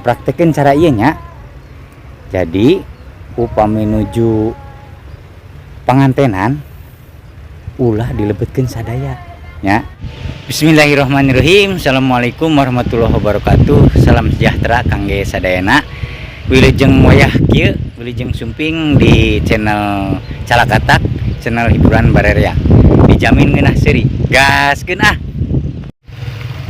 Praktekin cara ieu nya. Jadi upami nuju pangantenan ulah dilebetkeun sadaya nya. Bismillahirrahmanirrahim. Assalamualaikum warahmatullahi wabarakatuh. Salam sejahtera kangge sadayana. Wilujeng wayah kieu, wilujeng sumping di channel Calakatak, channel hiburan barerea. Dijamin ngeunah seuri. Gaskeun ah.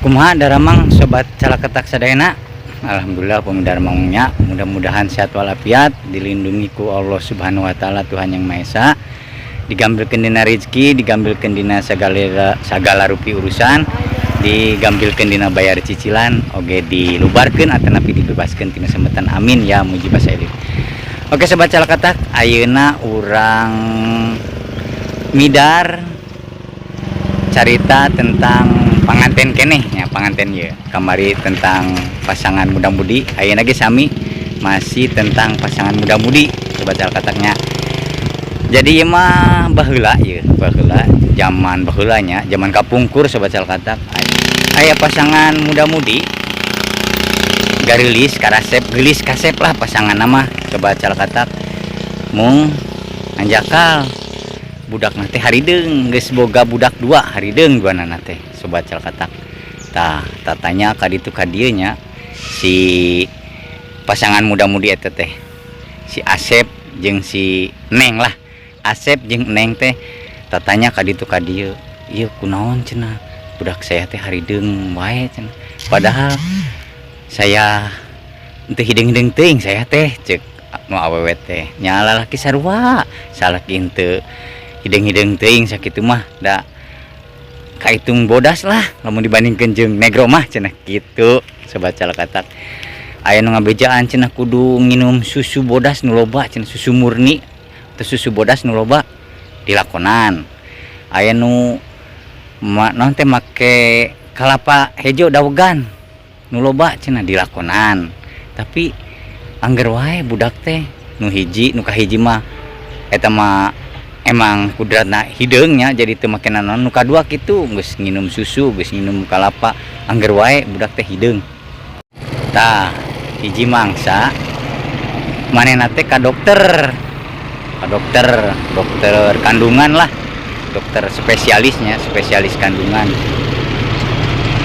Kumaha daramang, sobat Calakatak sadayana? Alhamdulillah upami daramang nya, mudah-mudahan sehat walafiat, dilindungi ku Allah Subhanahu wa taala, Tuhan Yang Maha Esa. Digambilkeun dina rezeki, digambilkeun dina sagala sagala rupi urusan, digambilkeun dina bayar cicilan, oge dilubarkeun atanapi dibebaskeun tina semetan. Amin ya mujibah sailin. Oke, sobat Calakatak, ayeuna urang midar carita tentang panganten keneh ya, panganten ya. Kamari tentang pasangan muda-mudi, ayeuna ge sami masih tentang pasangan muda-mudi, sobat Calakataknya. Jadi ieu mah baheula ieu, baheula zaman baheula nya, zaman kapungkur, sobat Calakatak. Aya pasangan muda-mudi garilis karasep, geulis kasep lah pasangan nama, sobat Calakatak. Mung anjakal budak teh harideung, geus boga budak dua, harideung duanana teh, sobat Calakatak. Tah, tatanya ka ditu ka dieu nya si pasangan muda-mudi eta teh. Si Asep jeung si Neng lah. Asep jeung Neng teh tatanya ka ditu ka dieu. Ieu kunaon cenah budak saya teh harideung wae cenah. Padahal saya teu hideung-hideung teuing saya teh, ceuk nu awewe teh. Nya lalaki sarua, salaki henteu hideung-hideung teuing sakitu mah da kaitung bodas lah lamun dibandingkeun jeung negro mah cenah kitu, sobat Calakatak. Aya nu ngabejaan cenah kudu nginum susu bodas nu loba cenah, susu murni atau susu bodas nu loba, dilakonan. Aya nu naon teh, make kalapa hejo dawegan nu loba cenah, dilakonan. Tapi angger wae budak teh nu hiji, nu kahiji mah eta mah emang kudratna hideung nya, jadi teu make nanaon. Nu kadua kitu, geus nginum susu, geus nginum kalapa, angger wae budak teh hideung. Tah, hiji mangsa manehna teh ka dokter, ka dokter, dokter kandungan lah, dokter spesialisnya, spesialis kandungan.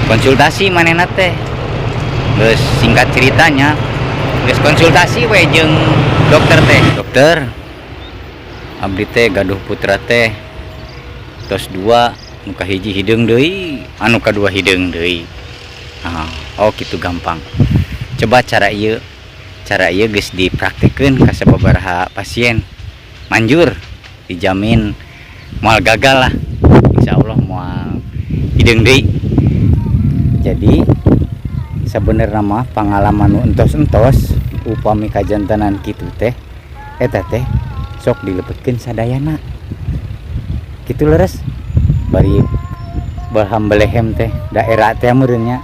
Konsultasi manehna teh. Geus singkat ceritanya geus konsultasi we jeung dokter teh. "Dokter, abdi teh gaduh putra teh tos dua, nu kahiji hideung deui, anu kadua hideung deui." "Ah, oh kitu, gampang. Coba cara ieu." Cara ieu geus dipraktekeun ka sababaraha pasien, manjur, dijamin moal gagal lah, insyaallah moal hideung deui. Jadi sebenarnya mah pangalaman nu entos-entos, upami kajantenan kitu teh eta teh sok dilebetkeun sadayana kitu leres, bari balham belehem teh daerah teh meureun nya.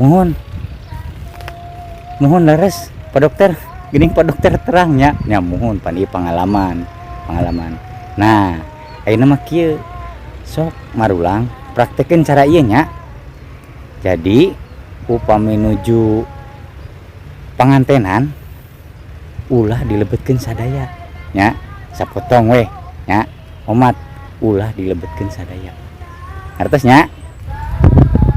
"Muhun, muhun, leres, Pak Dokter, geuning Pak Dokter terang nya." "Nya muhun, pan ieu pangalaman, pangalaman." Nah, ayeuna mah kieu, sok marulang praktekeun cara ieu nya. Jadi upami nuju pangantenan ulah dilebetkeun sadaya nya, sapotong weh nya, omat ulah dilebetkeun sadaya, ngartos nya?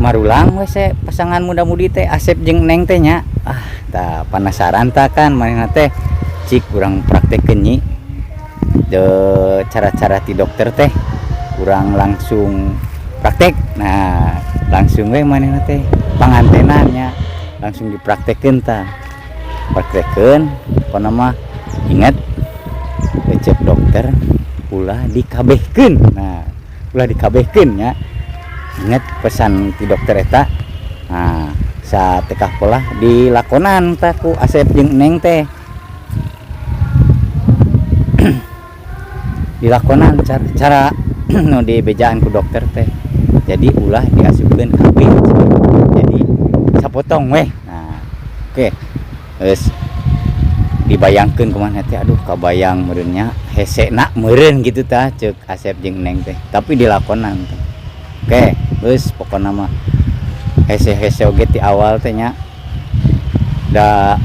Marulang we se pasangan muda-mudi teh, Asep jeung Neng teh nya. Ah, tah penasaran tah kan manehna teh, "Cik urang praktekkeun nyi de cara-cara ti dokter teh, urang langsung praktek." Nah, langsung we manehna teh pangantenan nya langsung dipraktekkeun. Tah, praktekkeun, pokona mah ingat cek dokter ulah dikabehkeun. Nah, ulah dikabehkeun nya, ingat pesan ti dokter eta. Nah, satekah pola dilakonan tah ku Asep jeung Neng teh, dilakonan cara, cara nu dibejaan ku dokter teh. Jadi ulah diasupkeun kabeh, jadi sapotong weh. Nah, oke, geus dibayangkeun kumaha teh, "Aduh, kabayang meureun nya, hese na meureun," gitu tah ceuk Asep jeung Neng teh. Tapi dilakonan teh. Oke, geus pokona mah hese-hese oge ti awal teh nya. Da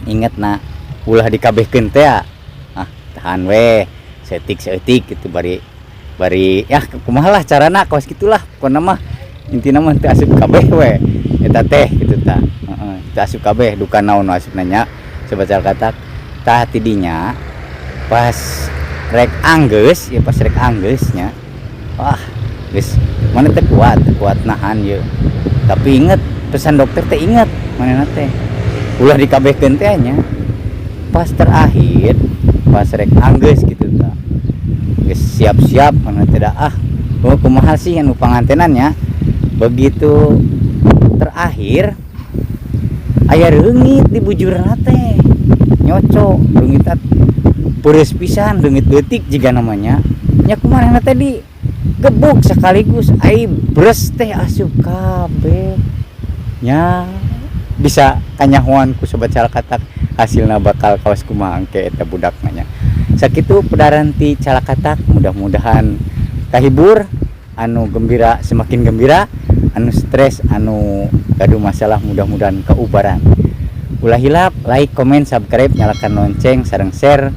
inget na ulah dikabehkeun teh, ah, tahan we saeutik saeutik gitu, bari bari ya kumaha lah carana, kawas gitulah pokona mah. Intina mah teu asup kabeh we eta teh gitu tah. Heeh, teu asup kabeh, duka naon nu asup nanya, Sobat Calkatak. Tah, tidinya pas rek anggeus ya, pas rek anggeus nya, wah, geus mana teh kuat, teu kuat nahan ye. Tapi inget pesan dokter teh, inget mana teh ulah dikabehkeun teh nya. Pas terakhir, pas rek anggeus gitu tah, geus siap-siap mana tidak, ah, oh, kumaha sih anu pangantenan nya. Begitu terakhir aya reungit di bujurna teh, nyocok reungit peres pisan, reungit leutik jiga namanya nya. Kumaha teh di gebuk sekaligus, ai bres teh asup kabeh nya. Bisa kanyahoan ku Sobat Calakatak hasilna bakal kawas kumaha engke eta budak nya. Sakitu pedaran ti Calakatak, mudah-mudahan kahibur, anu gembira semakin gembira, anu stres, anu gaduh masalah mudah-mudahan keubaran. Ulah hilap like, komen, subscribe, nyalakan lonceng sareng share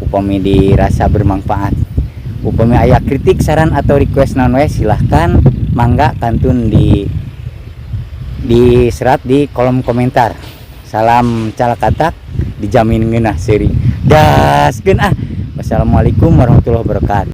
upami dirasa bermanfaat. Upami aya kritik, saran, atau request naon we, silahkan mangga kantun di serat di kolom komentar. Salam Calakatak, dijamin ngeunah seuri. Gaskeun ah. Wassalamualaikum warahmatullahi wabarakatuh.